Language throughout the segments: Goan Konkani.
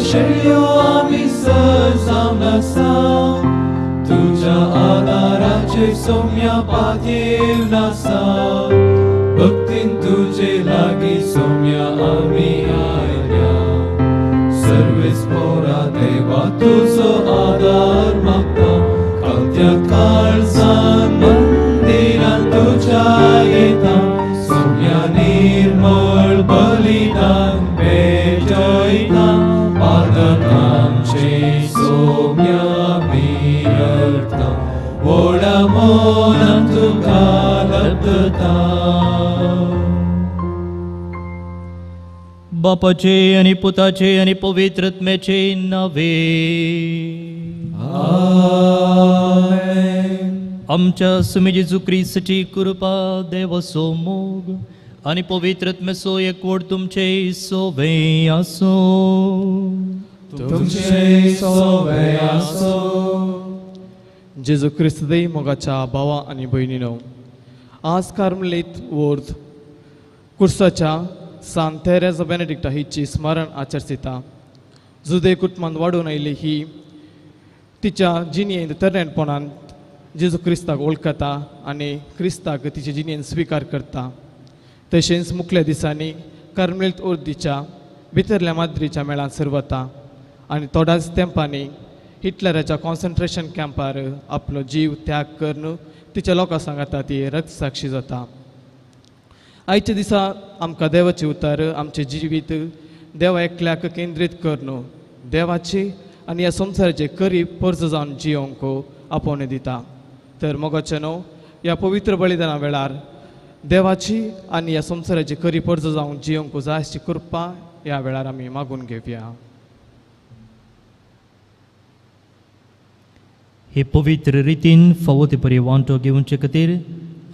शेळयो आमी जावन आसा तुज्या आदाराचे सोम्या पातयेवन आसा भक्तीन तुजे लागीं सोम्या आमी आयल्या सर्वेस पोरा देवा तुजो आदार मागता कालत्या काळजान मंदिरान तुज्या येता सोम्या निर्मळ बलिदान भेटयता पातकांचे सोम्या मिरता व्हडा मनान तुका लभता. बापाचे आनी पुताचे आनी पवित्र आत्म्याचे नावे. आमेन. आमच्या सुमी जेजू क्रिस्ताची कृपा, देवाचो मोग आनी पवित्र आत्म्याचो एकवट तुमचे सोवे आसूं. तुमचे सोवे आसूं. जेजू क्रिस्त देव मोगाच्या भावा आनी भयणीनो, आज कार्मलीत वोर्द कुर्साच्या सांत तेरेजा बेनेडिक्टा हिची स्मरण आचरिता. जुदे कुटुंबांत वाडून आयिल्ली ही तिच्या जिणेंत तरणेपणान जेजू क्रिस्ताक वळखता आनी क्रिस्ताक तिचे जिणेंत स्विकार करता. तशेंच मुखल्या दिसांनी कार्मलीत ओर्दीच्या भितरल्या माद्रीच्या मेळांत सरवता आनी थोड्याच तेंपांनी हिटलराच्या कॉन्सन्ट्रेशन कॅम्पार आपलो जीव त्याग करून तिच्या लोकां सांगाता ती रक्तसाक्षी जाता. आयच्या दिसा आमकां देवाचें उतर आमचें जिवीत देवा एकल्याक केंद्रीत करून देवाची आनी ह्या संवसाराचे करी पर्ज जावन जियोंक आपोवणें दिता. तर मोगाचें न्हू ह्या पवित्र बलिदाना वेळार देवाची आनी ह्या संवसाराची करी पर्ज जावन जियोंक जाय अशी कृपा ह्या वेळार आमी मागून घेवया. हे पवित्र रितीन फावो ते परी वांटो घेवचे खातीर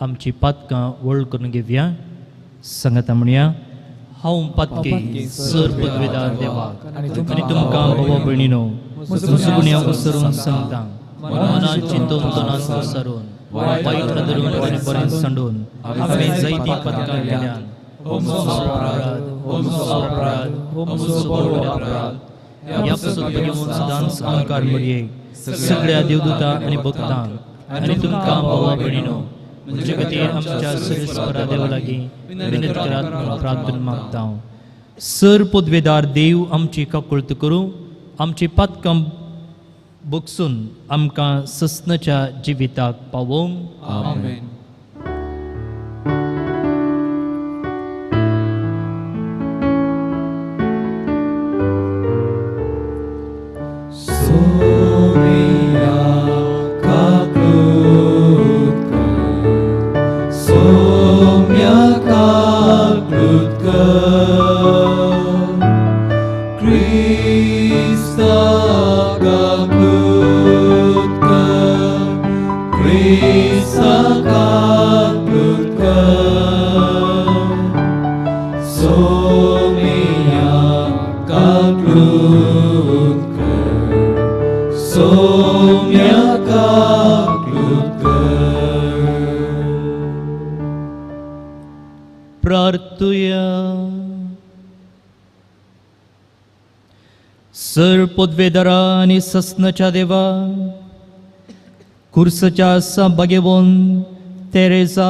आमची पातकां व्हड करून घेवया. सांगाता म्हणया, हांव पातकी सर पदवेदार देवाक आनी तुमकां भावा भयणीनो म्हजो गुन्यांव उसरून सांगता, मनान चिंतून तनान पसरून वायट नदरून आनी बरें सांडून हांवें जायतीं पातकां केल्यान. म्हजो अपराध, म्हजो अपराध, म्हजो व्हड अपराध. ह्या पासत घेवन सदांच आमकार मरये सगळ्या देवदूता आनी भक्तांक आनी तुमकां भावा भयणीनो म्हजे खातीर आमच्या सर्वेस्परा देवा लागीं विनंती करात म्हणून प्रार्थना मागता. सर पदवेदार देव आमची काकुळट करूं, आमची पातकां बगसून आमकां सस्नाच्या जिविताक पावोवंक. आमेन. सोम्या काकूत कर, सोम्या काकूत कर, क्रिस्ता काकूत कर, क्रिस्ता काकूत कर, सोम्या काकूत कर, सोम्या काकूत कर. प्रार्थुया. सर पदवेदारा आनी सस्नाच्या देवा, कुर्सच्या बागेवन तेरेजा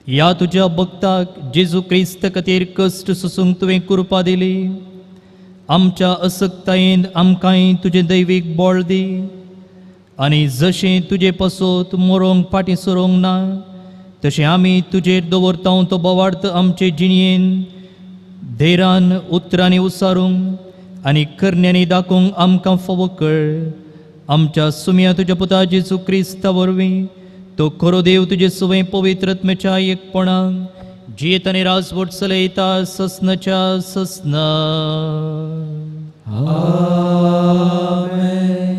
ह्या तुज्या भक्ताक जेजू क्रिस्त खातीर कश्ट सोसूंक तुवें कृपा दिली. आमच्या असक्तायेन आमकांय तुजें दैवीक बळ दी आनी जशें तुजे पासत मरोंक फाटीं सरोंक ना तशें आमी तुजेर दवरता तो बोवार्थ आमचे जिणयेन धैरान उतरांनी उसारूंक आनी करण्यांनी दाखोवंक आमकां फावो कर. आमच्या सुम्या तुज्या पुता जेजू क्रिस्ता वरवीं तो खरो देव तुजे सुवें पवित्र आत्म्याच्या एकपणान जियेत आनी राजवट चलयता सस्नाच्या सस्ना. आमेन.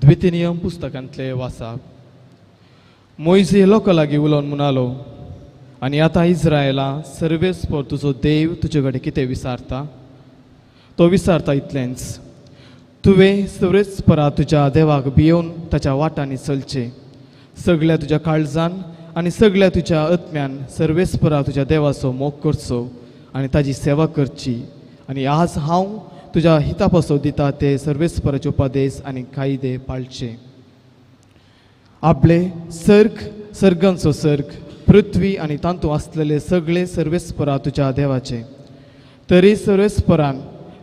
द्वितीय नियम पुस्तकांतले वासाप. मोयजे लोकां लागीं उलोवन म्हणालो, आनी आतां इस्रायला सर्वेस्पर तुजो देव तुजे कडेन कितें विचारता तो विचारता इतलेंच, तुवें सर्वेस्परा तुज्या देवाक भियोवन ताच्या वाटांनी चलचें. सगळ्या तुज्या काळजान आनी सगळ्या तुज्या आत्म्यान सर्वेस्परा तुज्या देवाचो मोग करचो आनी ताजी सेवा करची. आनी आज हांव तुज्या हिता पासो दिता ते सर्वेस्पराचे उपदेश आनी कायदे पाळचे. आपले सर्ग, सर्गांचो सर्ग, पृथ्वी आनी तातूंत आसलेले सगळे सर्वेस्परा तुज्या देवाचे. तरी सर्वेस्परान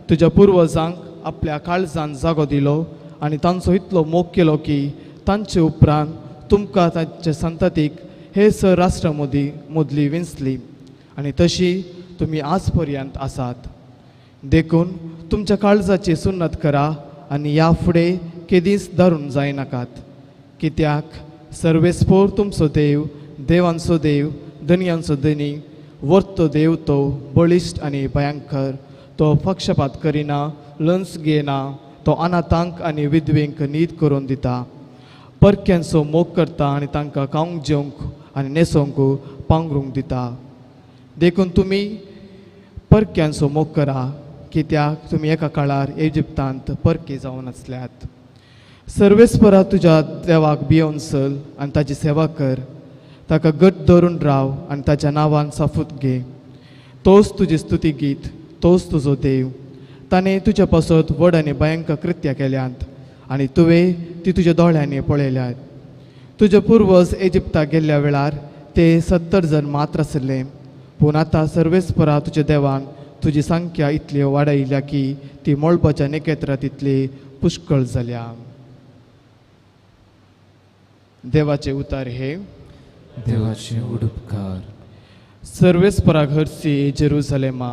तुज्या पुर्वजांक आपल्या काळजान जागो दिलो आनी तांचो इतलो मोग केलो की तांचे उपरांत तुमकां तांचे संततीक हे स राष्ट्रां मदीं मदली विंचली आनी तशी तुमी आज पर्यंत आसात. देखून तुमच्या काळजाची सुन्नत करा आनी ह्या फुडें केदींच धरून जायनाकात. कित्याक सर्वेस्पोर तुमचो देव, देवांचो देव, धनयांचो धनी, वर्तो देव, तो बळिश्ट आनी भयंकर, तो पक्षपात करिना, लंस घेना, तो अनाथांक आनी विधवेंक नीत करून दिता, परक्यांचो मोग करता आनी तांकां खावंक जेवंक आनी न्हेसोवंक पांगरूंक दिता. देखून तुमी परक्यांचो मोग करा, कित्याक तुमी एका काळार इजिप्तांत परके जावन आसल्यात. सर्वेस्परा तुज्या देवाक भियोवन चल आनी ताजी सेवा कर. ताका गट धरून राव आनी ताच्या नांवान साफूत घे. तोच तुजी स्तुती गीत, तोच तुजो देव. ताणें तुज्या पासत व्हड आनी भयंकर कृत्या केल्यांत आनी तुवें ती तुज्या दोळ्यांनी पळयल्यात. तुजे पुर्वज इजिप्ताक गेल्ल्या वेळार ते 70 जण मात्र आशिल्ले, पूण आतां सर्वेस्परा तुज्या देवान तुजी संख्या इतली वाडयल्या की ती मळबाच्या नखेत्रां तितली पुष्कळ जाल्या. देवाचे उतार हे. देवाचे उडपकार. सर्वेस्परा घरसी जेरुसलेमा,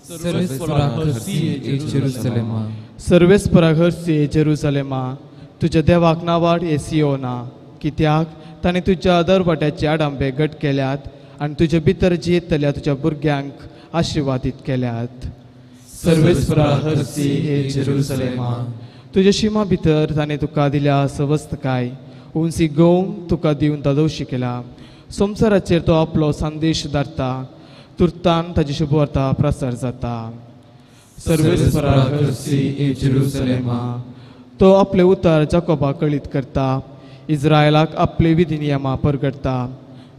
सर्वेस्परा घरसी जेरुसलेमा, सर्वेस्परा घरसी जेरुसलेमा, तुज्या देवाक नावाड हे सियोना. कित्याक ताणें तुज्या दरवाट्याचे आडांबे घट केल्यात आनी तुजे भितर जियेतल्या तुज्या भुरग्यांक आशिर्वादीत केल्यात. सर्वेस्परा हरसी हे जेरुसलेमा, तुज्या शिमा भितर ताणें तुका दिल्या सवस्तकाय, उंची गोव तुका दिवन दादोशी केला. संवसाराचेर तो आपलो संदेश धाडटा, तुर्तान ताजी शुभवार्ता प्रसार जाता. सर्वेस्परा हरसी हे जेरुसलेमा, तो आपले उतार जाकोबाक कळीत करता, इस्रायलाक आपले विधी नियमां परगटता.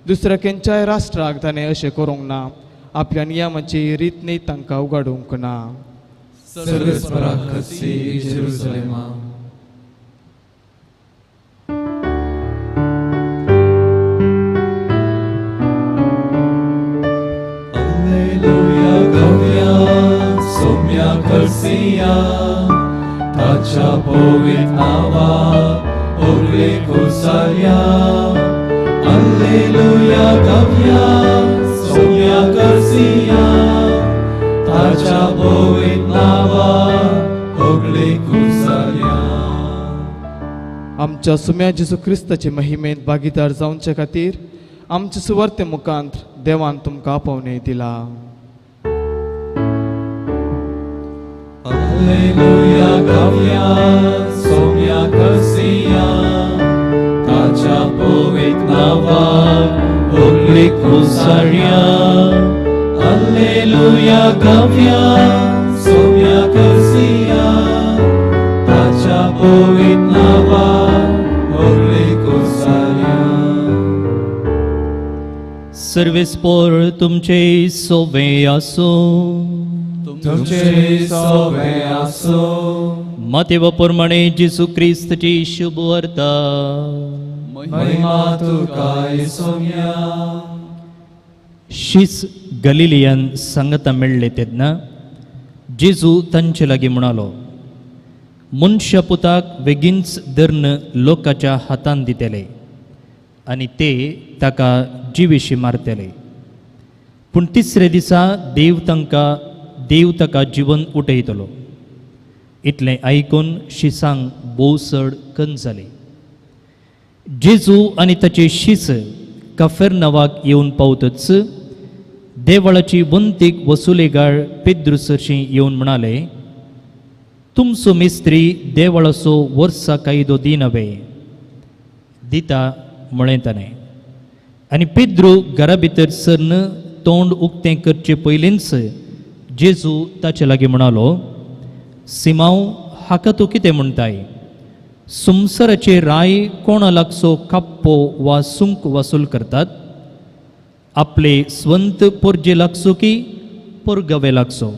दुसऱ्या खंयच्याय राष्ट्राक ताणें अशें करूंक ना, आपल्या नियमाची रीत न्ही तांकां उगाडूंक ना. सर्वेस्परा हरसी हे जेरुसलेमा. Alleluia गवया सोम्या करसिया, ताच्या पवित्र नांवाक ओगळे कोसारया. Alleluia गवया सोम्या करसिया, ताच्या पवित्र नांवाक ओगळे कोसारया. आमच्या सुम्या जेजू क्रिस्ताचे महिमेंत भागीदार जावचे खातीर आमचे सुवार्ते मुखांत देवान तुमकां आपोवणें दिला. Alleluia गवया सोम्या करसिया, ताच्या पवित्र नांवाक ओगळे कोसारया. Alleluia गवया सोम्या करसिया, ताच्या पवित्र नांवाक ओगळे कोसारया. सर्वेस्पोर तुमचे सोवे आसूं. तुमचे सोवे आसूं. मातेवा प्रमाणे जेजू क्रिस्ताची शुभवार्ता. महिमा तुका सोम्या. शीस गलिलियान सांगता मेळ्ळे तेन्ना जेजू तांचे लागीं म्हणालो, मनशा पुताक बेगीनच धरून लोकांच्या हातान दितले आनी ते ताका जिविशी मारतले, पूण तिसरे दिसा देव ताका जिवन उठयतलो. इतलें आयकून शिसांक भोव चड कन जाली. जेजू आनी ताचे शीस कफेरनवाक येवन पावतच देवळाची वंतीक वसुलेगाळ पेद्रू सरशी येवन म्हणाले, तुमचो मिस्त्री देवळाचो वर्सा कायदो दिनवे दिता म्हळें ताणें. आनी पेद्रू घरा भितर सरन तोंड उक्तें करचे पयलींच जेजू ताचे लागीं म्हणालो, सिमांव हाका तूं कितें म्हणटाय? संवसाराचे राय कोणा लागचो काप्पो वा सुंक वसूल करतात? आपले स्वंत पोरजे लागचो की पोरगवे लागचो?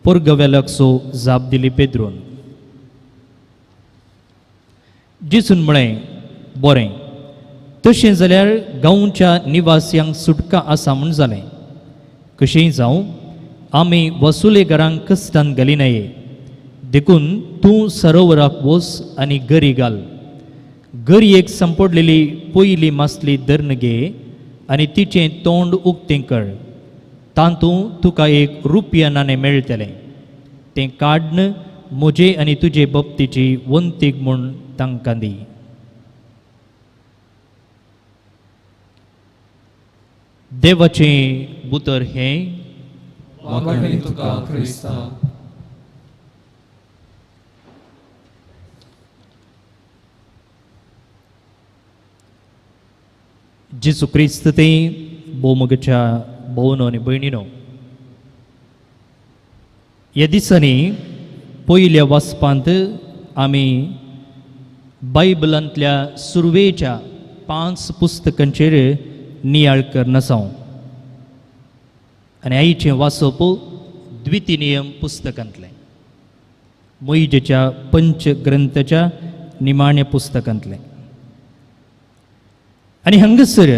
पोरगवे लागचो, जाप दिली पेद्रून. जेजून म्हळें, बरें, तशें जाल्यार गांवच्या निवासियांक सुटका आसा म्हूण जालें. कशेंय जावं, आमी वसुलेगारांक कश्टान घालिनाये, देखून तूं सरोवराक वच आनी गरी घाल. गरयेक सांपडलेली पयली मासली धरून घे आनी तिचें तोंड उक्तें कर. तातूंत तुका एक रुपया नाणें मेळटलें. तें काड्न म्हजे आनी तुजे बाबतीची वंतीक म्हूण तांकां दी. देवाचें उतर हें. वाखाणणी तुका क्रिस्ता. जेजू क्रिस्त ते भोवमोगाच्या भोवनो आनी भयणीनो, ह्या दिसांनी पयल्या वाचपांत आमी बायबलांतल्या सुरवेच्या 5 पुस्तकांचेर नियाळ करनासां आनी आईचें वाचप द्वितीय नियम पुस्तकांतलें, मोहिजेच्या पंचग्रंथाच्या निमाण्या पुस्तकांतलें. आनी हांगासर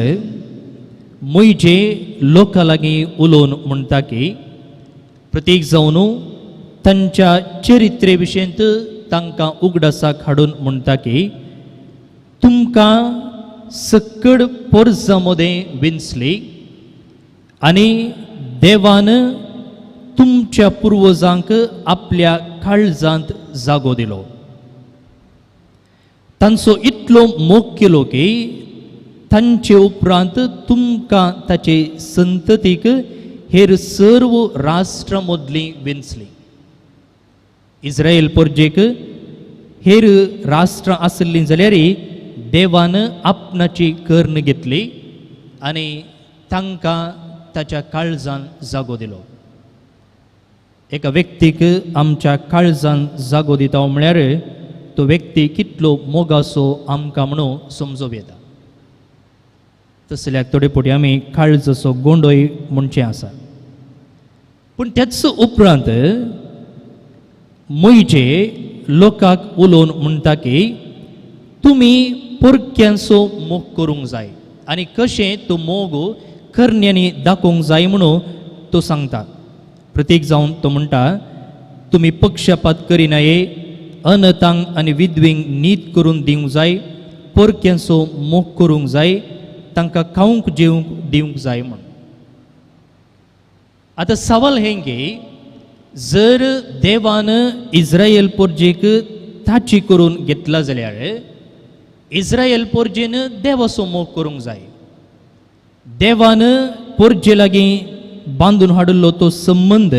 मोहिजे लोकां लागीं उलोवन म्हणटा की प्रतीक जावन तांच्या चरित्रे विशयंत तांकां उगडासाक हाडून म्हणटा की तुमकां सकड पोरजां मदें विंचली आनी देवान तुमच्या पुर्वजांक आपल्या काळजांत जागो दिलो. तांचो इतलो मोग केलो की तांचे उपरांत तुमकां ताचे संततीक हेर सर्व राष्ट्रां मदली विंचली. इस्रायल पोरजेक हेर राष्ट्रां आशिल्लीं जाल्यार देवान आपणाची कर्ण घेतली आनी तांकां ताच्या काळजान जागो दिलो. एका व्यक्तीक आमच्या काळजान जागो दिता म्हळ्यार तो व्यक्ती कितलो मोगासो आमकां म्हणून समजूं येता. तसल्याक थोडे फावटी आमी काळजाचो गोंडोय म्हणचें आसा. पूण त्याच उपरांत मोहिजे लोकांक उलोवन म्हणटा की तुमी परक्यांचो मोग करूंक जाय आनी कशें तो मोग करण्यांनी दाखोवंक जाय म्हणून तो सांगता. प्रतीक जावन तो म्हणटा, तुमी पक्षपात करिनाये, अनतांक आनी विधवींक नीत करून दिवंक जाय, परक्यांचो मोग करूंक जाय, तांकां खावंक जेवंक दिवंक जाय म्हूण. आतां सवाल हें की जर देवान इस्रायल पोरजेक ताची करून घेतला जाल्यार इस्रायल पोरजेन देवाचो मोग करूंक जाय. देवान पोरजे लागीं बांदून हाडिल्लो तो संबंद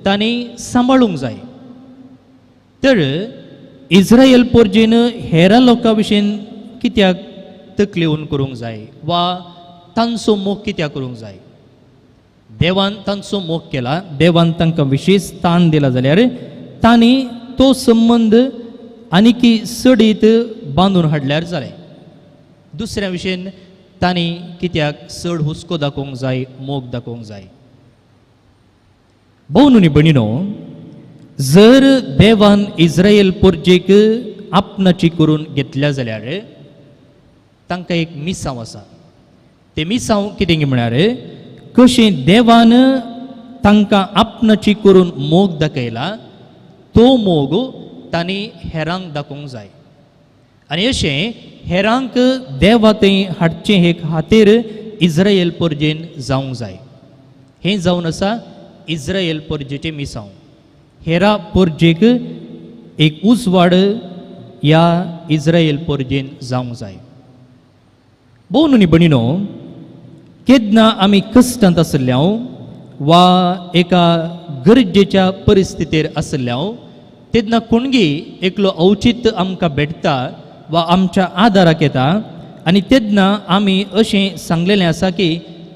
तांणी सांबाळूंक जाय. तर इस्रायल पोरजेन हेरा लोकां विशीं कित्याक तकलेवन करूंक जाय वा तांचो मोग कित्याक करूंक जाय? देवान तांचो मोग केला, देवान तांकां विशेश स्थान दिला जाल्यार तांणी तो संबंद आनीकी चडीत बांदून हाडल्यार जालें. दुसऱ्या विशयन तांणी कित्याक चड हुस्को दाखोवंक जाय, मोग दाखोवंक जाय? भोवनुनी भयणीनो, जर देवान इस्रायल पोरजेक आपणाची करून घेतल्या जाल्यार तांकां एक मिसांव आसा. तें मिसांव कितें म्हळ्यार कशें देवान तांकां आपणाची करून मोग दाखयला तो मोग तांणी हेरांक दाखोवंक जाय. आनी अशें हेरांक देवा थंय हाडचें हे खातीर इस्रायल परजेन जावंक जाय. हें जावन आसा इस्रायल परजेचें मिसांव. हेरा परजेक एक उजवाड ह्या इस्रायल परजेन जावंक जाय. भोवनुनी भयणीनो, केन्ना आमी कश्टांत आशिल्ले वा एका गरजेच्या परिस्थितीर आशिल्ले तेन्ना कोणगी एकलो अवचीत आमकां भेटता वा आमच्या आदाराक येता आनी तेन्ना आमी अशें सांगलेलें आसा की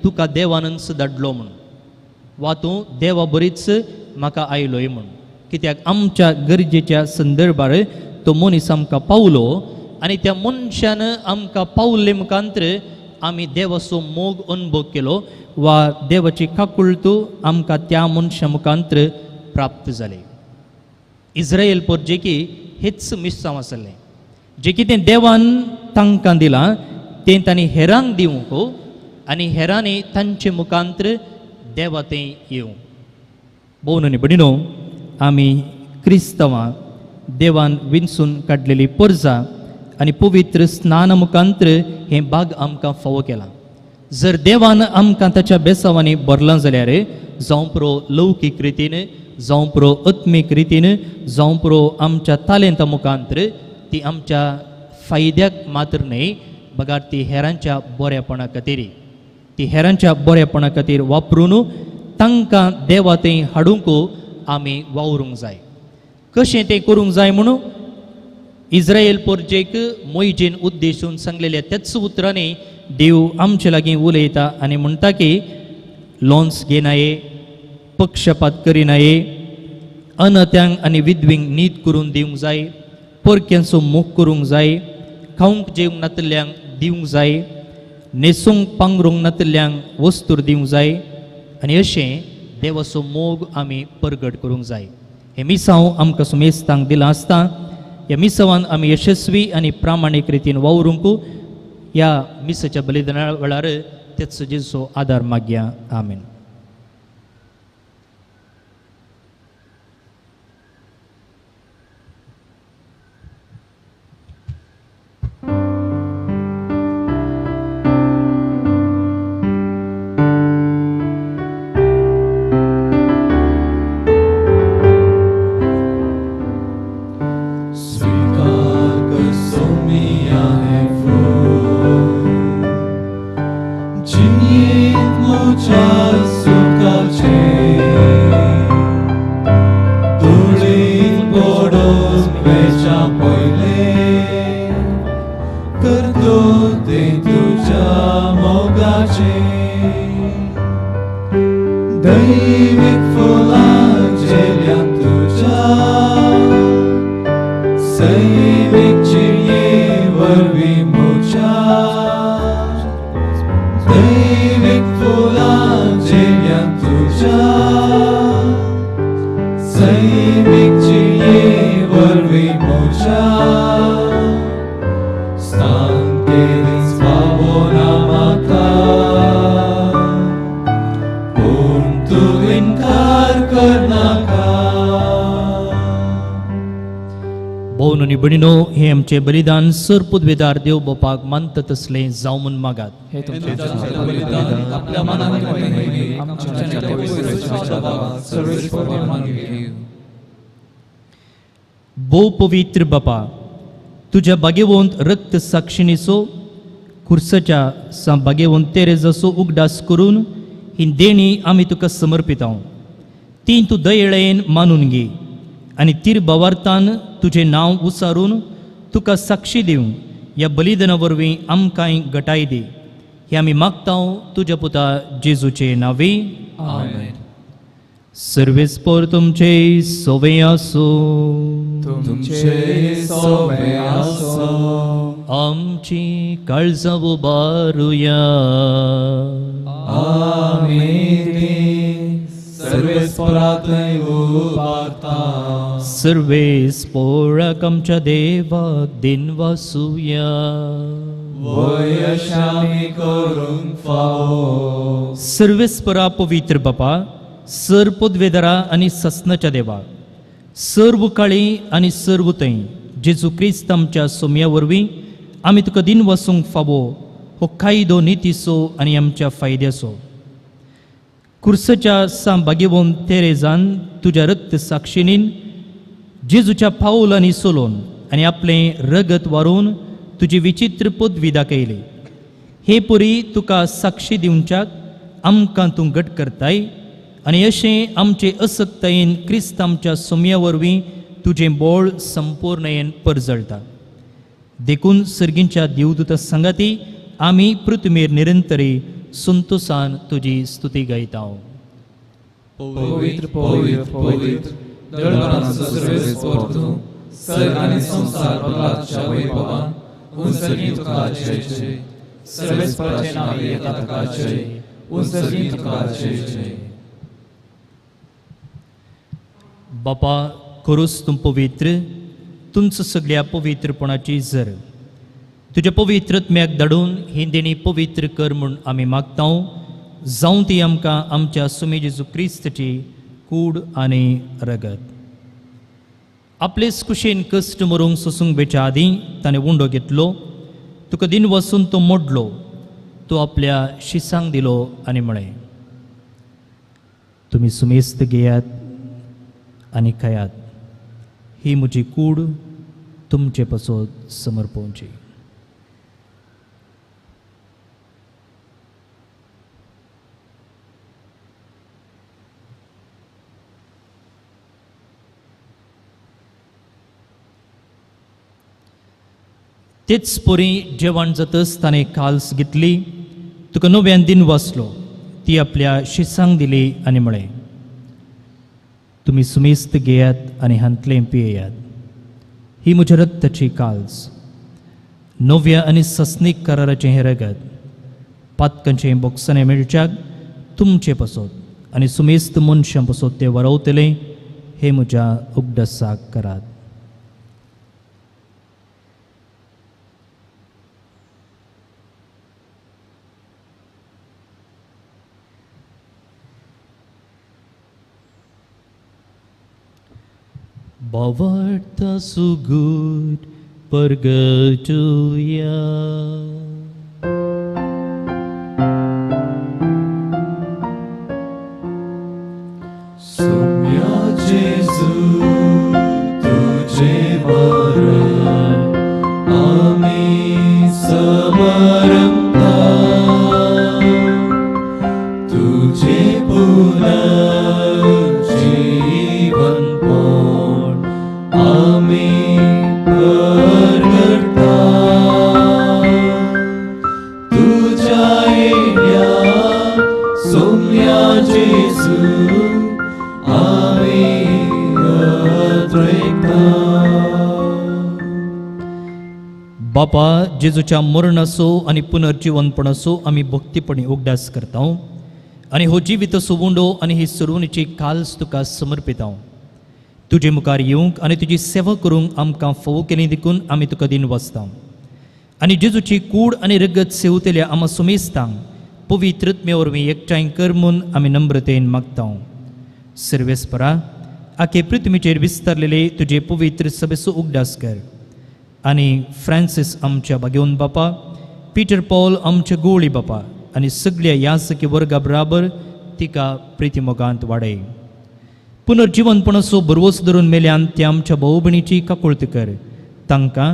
तुका देवानच धाडलो म्हूण वा तूं देवा बरीच म्हाका आयलोय म्हूण. कित्याक आमच्या गरजेच्या संदर्भार तो मनीस आमकां पावलो आनी त्या मनशान आमकां पावले मुखांतर आमी देवाचो मोग अनुभव केलो वा देवाची काकुळटू आमकां त्या मनशा मुखांतर प्राप्त जाले. इस्रायल पोरजेकी हेच मिस्सांव आसलें, जें कितें देवान तांकां दिलां तें तांणी हेरांक दिवंक आनी हेरांनी तांचे मुखांतर देवा तें येवं. भोवन आनी भयणीनो, आमी क्रिस्तवां देवान विंचून काडलेली परजा आनी पवित्र स्नान मुखांतर हें भाग आमकां फावो केलां. जर देवान आमकां ताच्या बेसावांनी भरलां जाल्यार जावं पुरो लौकीक रितीन, जावं पुरो आत्मीक रितीन, जावं पुरो आमच्या तालेंता मुखांतर, ती आमच्या फायद्याक मात्र न्हय बगार ती हेरांच्या बऱ्यापणा खातीर, ती हेरांच्या बऱ्यापणा खातीर वापरून तांकां देवा थंय हाडूंक आमी वावरूंक जाय. कशें तें करूंक जाय म्हणून इस्रायल पोरजेक मोयजेन उद्देशून सांगलेल्या त्याच उतरांनी देव आमचे लागीं उलयता आनी म्हणटा की लोन्स घेनाये, पक्षपात करिनाये, अनत्यांक आनी विधवींक नीत करून दिवंक जाय, परक्यांचो मोग करूंक जाय, खावंक जेवंक नातल्ल्यांक दिवंक जाय, न्हेसूंक पांगरूंक नातल्ल्यांक वस्तूर दिवंक जाय आनी अशें देवाचो मोग आमी परगट करूंक जाय. हें मिसांव आमकां सुमेस्तांक दिलां आसता. ह्या मिसावान आमी यशस्वी आनी प्रामाणीक रितीन वावरूंक ह्या मिसाच्या बलिदाना वेळार तेच जेजूचो आदार मागया. आमेन. भयणीनो, हें आमचें बलिदान सर पदवेदार देव बापाक मानता तसलें जावं म्हूण मागात. भोव पवित्र बापा, तुज्या बागेवंत रक्त साक्षिणीचो खुर्साच्या सा बागेवंत तेरेजाचो उगडास करून ही देणी आमी तुका समर्पितांव. ती तूं दयेळेन मानून घे आनी तीर भावार्थान तुजें नांव उचारून तुका साक्षी दिवं ह्या बलिदाना वरवीं आमकांय गटाय दी. हें आमी मागता तुज्या पुता जेजूचे नांवे. आमेन. सर्वेस्पोर तुमचे सोवे आसूं. तुमचे सोवे आसूं. आमची काळजां उबारुया. आमेन. सर्वेस्पोरांतय उबारता. सर्वेस्पोराक आमच्या देवाक दिनवासुया. वय आमी करूंक फावो. सर्वेस्परा पवित्र बापा, सर पदवेदारा आनी ससनाच्या देवा, सर्व काळी आनी सर्व थंय जेजू क्रिस्त आमच्या सोम्या वरवीं आमी तुका दिनवासूंक फावो हो कायदो नितीचो आनी आमच्या फायद्याचो. कुर्सच्या सां बागेवन तेरेजान तुज्या रक्त साक्षिणीन जेजूच्या पावलांनी सोलोवन आनी आपलें रगत वारोवन तुजी विचित्र पदवी दाखयली. हे परी तुका साक्षी दिवच्याक आमकां तूं घट करताय आनी अशें आमचे असक्तायेन क्रिस्त आमच्या सोम्या वरवीं तुजें बोळ संपूर्णयेन परजळटा. देखून सर्गींच्या देवदूता सांगाती आमी पृथ्वीर निरंतरी संतोसान तुजी स्तुती गायता. पवित्र पवित्र पवित्र दळपणाचो सर्वेस्पोर तूं सर्ग आनी संवसार बदलाच्या वैभवान उंचगी तुका जय जय. सर्वेस्पराचे नांव येता तुका जय, उंचगी तुका जय जय. बापा खरोच तूं पवित्र, तुमचो सगळ्या पवित्रपणाची जर तुज्या पवित्रत्म्याक धाडून ही देणी पवित्र कर म्हूण आमी मागता. जावं ती आमकां आमच्या सुमी जेजू क्रिस्ताची कूड आनी रगत. आपलेच कुशेन कश्ट मरूंक सोसूंक बेच्या आदीं ताणें उंडो घेतलो, तुका दिन वसून तो मोडलो, तो आपल्या शिसांक दिलो आनी म्हळें, तुमी सुमेस्त घेयात आनी खायात, ही म्हजी कूड तुमचे पासत समर्पोवची. तेच परी जेवण जातच ताणें काल्स घेतली, तुका नव्यान दिन वाचलो, ती आपल्या शिसांक दिली आनी म्हळें, तुमी सुमेस्त घेयात आनी हांतलें पियेयात, ही म्हज्या रक्ताची काल्स, नव्या आनी सस्नीक कराराचें हें रगत, पातकांचें बोगसणें मेळच्याक तुमचे पासत आनी सुमेस्त मनशां पासत तें वरवतलें, हें म्हज्या उगडासाक करात. बावडता सुगूट परगटुया. सोम्या जेजू तुझे मरण आमी समरता, तुझे पुनर्जीवनपण आमी परगटता, तुझ्या येण्या सोम्या जेजू आमी अद्वैता. बापा, जेजूच्या मरणाचो आनी पुनर्जीवनपणाचो आमी भक्तीपणी उगडास करता आनी हो जिवीत उंडो आनी ही सरवणीची काल्स तुका समर्पिता. तुजे मुखार येवंक आनी तुजी सेवा करूंक आमकां फावो केली देखून आमी तुका दिन वाचता आनी जेजूची कूड आनी रगत सेवतल्या आमा सुमेस्तांक पवित्रत्मे वरवीं एकठांय कर म्हूण आमी नम्रतेन मागता. सर्वेस्परा, आखे पृथ्वीचेर विस्तारलेले तुजे पवित्र सभेचो उगडास कर आनी फ्रांसीस आमच्या बागेवन बापा, पीटर पॉल आमच्या गोळी बापा आनी सगळ्या यासकी वर्गा बराबर तिका प्रितीमोगांत वाडय. पुनर्जीवनपणाचो भरवस धरून मेल्यान ते आमच्या भाव भयणीची काकुळत कर, तांकां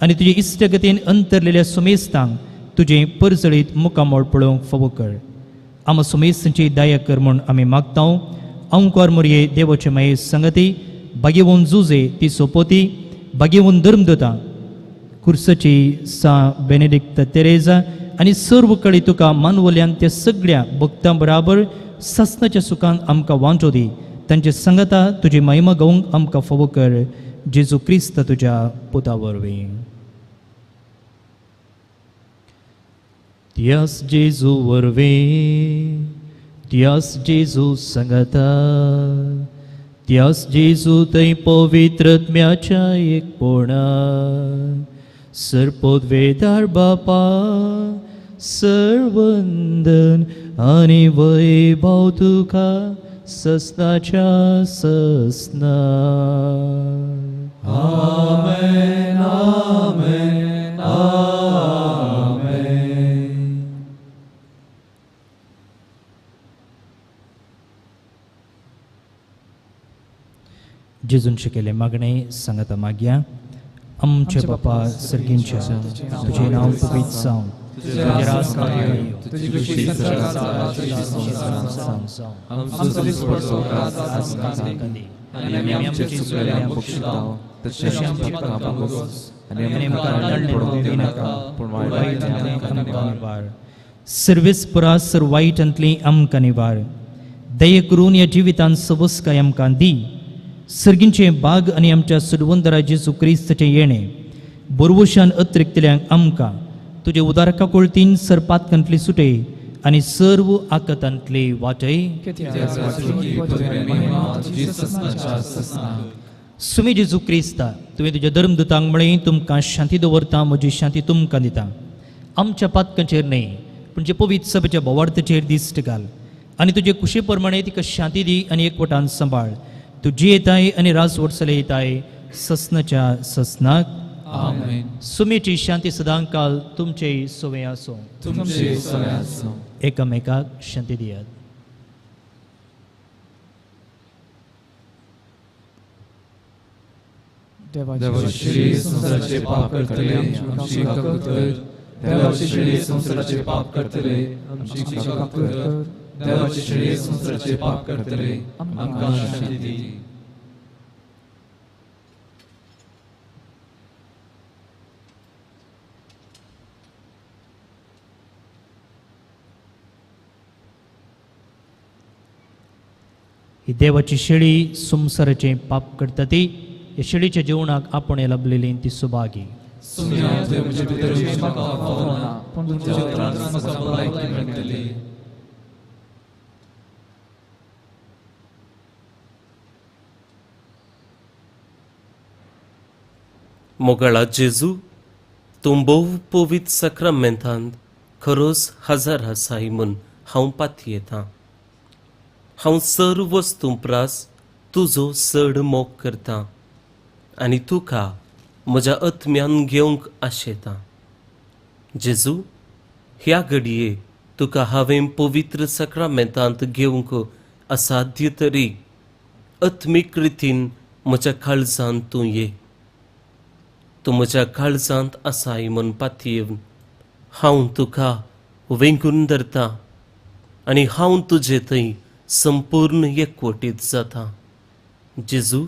आनी तुजे इश्टगतीन अंतरलेल्या सुमेस्तांक तुजें परजळीत मुखामळ पळोवंक फावो कर. आमा सुमेस्तांची दया कर म्हूण आमी मागता. अंकुर मोरये देवाचे माये संगती बागेवन जुजे ती सोपोती बागेवन धर्मदूतां कुर्सची सा बेनेडिक्ट तेरेजा आनी सर्व कडेन तुका मानवल्यान त्या सगळ्या भक्तां बराबर सासनाच्या सुखान आमकां वांटो दी. तांचे संगता तुजी महिमा गावंक आमकां फावो कर, जेजू क्रिस्त तुज्या पुता वरवीं. त्यास जेजू वरवीं, त्यास जेजू संगता, त्यास जेजू थंय पवित्रत्म्याच्या एकपणा, सर्पोद्वेदार बापा सर्वंदन आनी वैभव तुका ससनाच्या ससना. आमेन, आमेन, आमेन. जेजून शिकयलें मागणें सांगता मागया. आमचे बापा सर्गींच्या, तुजें नांव पवित्र जावं, तुजें राज येवं, तुजी खुशी सर्गांत जावं, आमचो दिसपडो राज आमकां दी, आनी आमी आमचे चुकलेल्यांक बक्षितांव तशें आमची पापां बगोस, आनी आमकां दंड पडूंक दिवनाका, पूण वायटांतल्यान आमकां निवार. सर्वेस्परा सर वायटांतली आमकां निवार. दया करून ह्या जिवितांत सवसकाय आमकां दी सर्गींचे बाग आनी आमच्या सुडवंदरा जेजू क्रिस्ताचें येणें बोरवशान अत्रिकतल्यांक आमकां तुजे उदार काकुळतीन सरपातकांतली सुटय आनी सर्व आकतांतली वाटय. सुमी जेजू क्रिस्ता, तुवें तुज्या धर्मदूतांक म्हळें तुमकां शांती दवरता, म्हजी शांती तुमकां दिता. आमच्या पातकांचेर न्हय पूण जे पवित्र सभेच्या बोवार्थाचेर दिश्ट घाल आनी तुजे कुशे प्रमाणे तिका शांती दी आनी एकवटान सांबाळ. तूं जियेताय आनी राजवट चलयताय ससनाच्या ससनाक. आमेन. सुमेची शांती सदांकाल तुमचे सवे आसूं. तुमचे सवे आसूं. एकामेकाक शांती दियात. देवाची संवसाराचे पाप करतले आमची काकूत कर. देवाची शेळी संवसाराचे पाप करतले आमची काकूत कर. देवाची शेळी संवसाराचे पाप करतले आमकां शांती दी. ही देवाची शेळी संवसाराचें पाप करता ती ह्या शेळीच्या जेवणाक आपण लाभलेली ती सुभागी. मोगाळा जेजू, तूं भोव पवित्र साक्रामेंतांत खरोच हजार आसाय म्हूण हांव पातयेतां. हांव सर्व वस्तूं प्रास तुजो चड मोग करतां आनी तुका म्हज्या आत्म्यान घेवंक आशेतां. जेजू, ह्या घडये तुका हांवें पवित्र साक्रामेंतांत घेवंक असाध्य तरी आत्मीक रितीन म्हज्या काळजांत तूं ये. तूं म्हज्या काळजांत आसाय म्हूण पातयेवन हांव तुका वेंगून धरतां आनी हांव तुजे थंय संपूर्ण एकवटीत जाता. जेजू,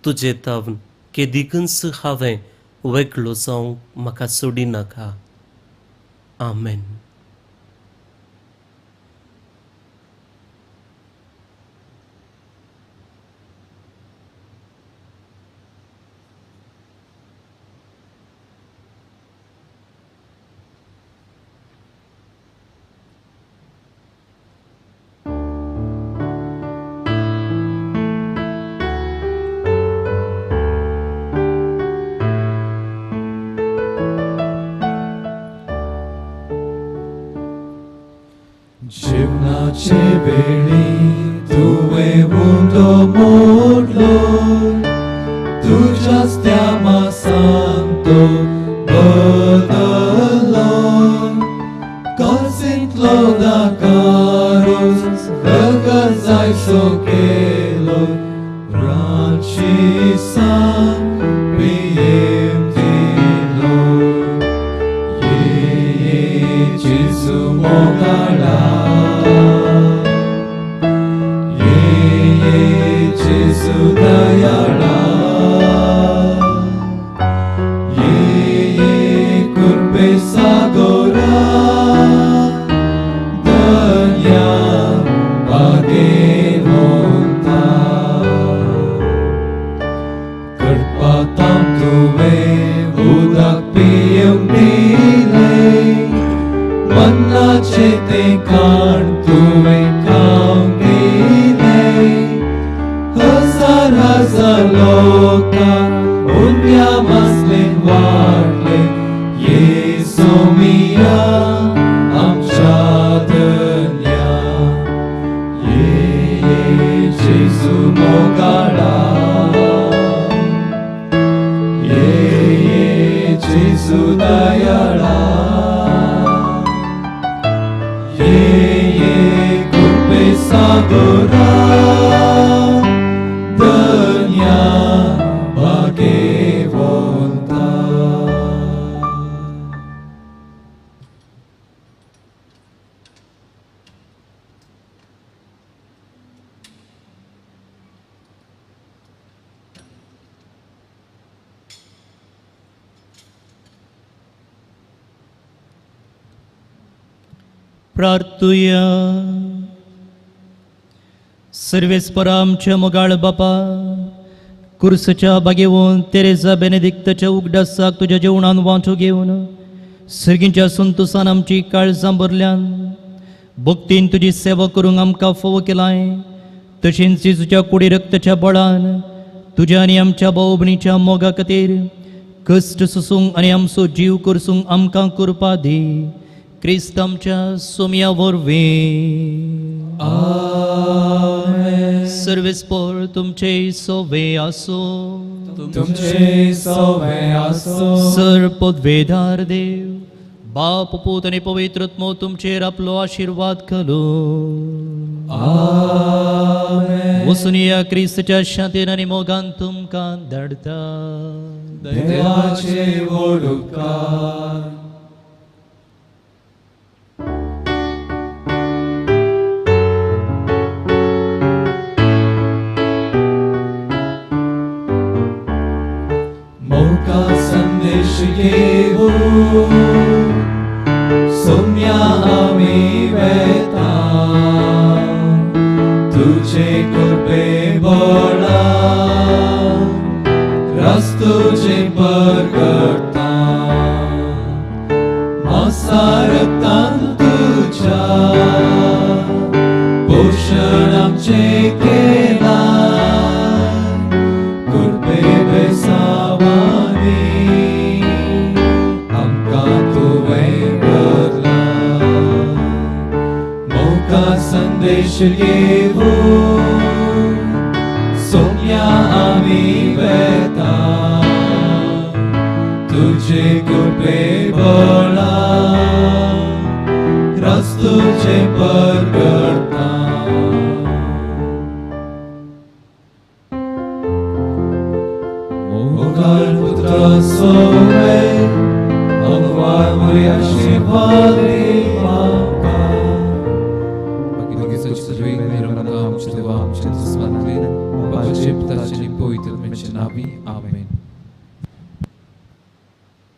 तुजे तावन केदिकूच हांवें वेगळो जावंक म्हाका सोडिनाका. आमेन. जीवनाचे वेळी तुवें उंडो मोडलो, तुज्याच त्या मासान तो बदल्लो. काळजींतलो दाकारूच रगत जायसो केलो, रानशिसान पियेवन दिलो. ये ये जेजू मोगाळा, दयाळा, ये ये कृपे सागोरा, दर्या भाग्यवंता. कडपातां तुवें उदक पियेवंक दिलें, मन्नाचें तें खाण तुवें खावंक दिलें. हजार हजार लोकांक उंड्या मासलेन वाडले, येसू मिया आमच्या धन्या. ये ये जेजू मोगाळा, ये ये जेजू दयाळा, ये ये कृपे सागोरा, धन्या भाग्यवंता. प्रार्थुया. सर्वेस्परा आमच्या मोगाळ बापा, कुर्सच्या बागेवन तेरेजा बेनेदिक्तच्या उगडासाक तुज्या जेवणान वांटो घेवन सर्गींच्या संतोसान आमची काळजां भरल्यान भक्तीन तुजी सेवा करूंक आमकां फावो केलाय. तशेंच जेजूच्या कुडी रक्ताच्या बळान तुज्या आनी आमच्या भाव भयणीच्या मोगा खातीर कश्ट सोसूंक आनी आमचो जीव करसूंक आमकां कृपा दी. क्रिस्त आमच्या सोम्या वरवीं. सर्वेस्पोर तुमचे सोवे आसूं. तुमचे सोवे आसूं. सर पदवेदार देव बाप पूत आनी पवित्र आत्मो तुमचेर आपलो आशिर्वाद घालूं. आमेन. वचून या क्रिस्तच्या शांतीन आनी मोगान तुमकां धाडटा. देवाचे व्हड उपकार. मोका संदेश घेऊ सोम्या आमी वेता तुझे कृपे बळा रस्तुचे परगटा मसारतान तुझ्या पोषण आमचे केला कृपे बेसावानी आमकां तुवें भरला. मोका संदेश घेऊ सोम्या आमी वेता तुझे कृपे बळा रस्तुचे पर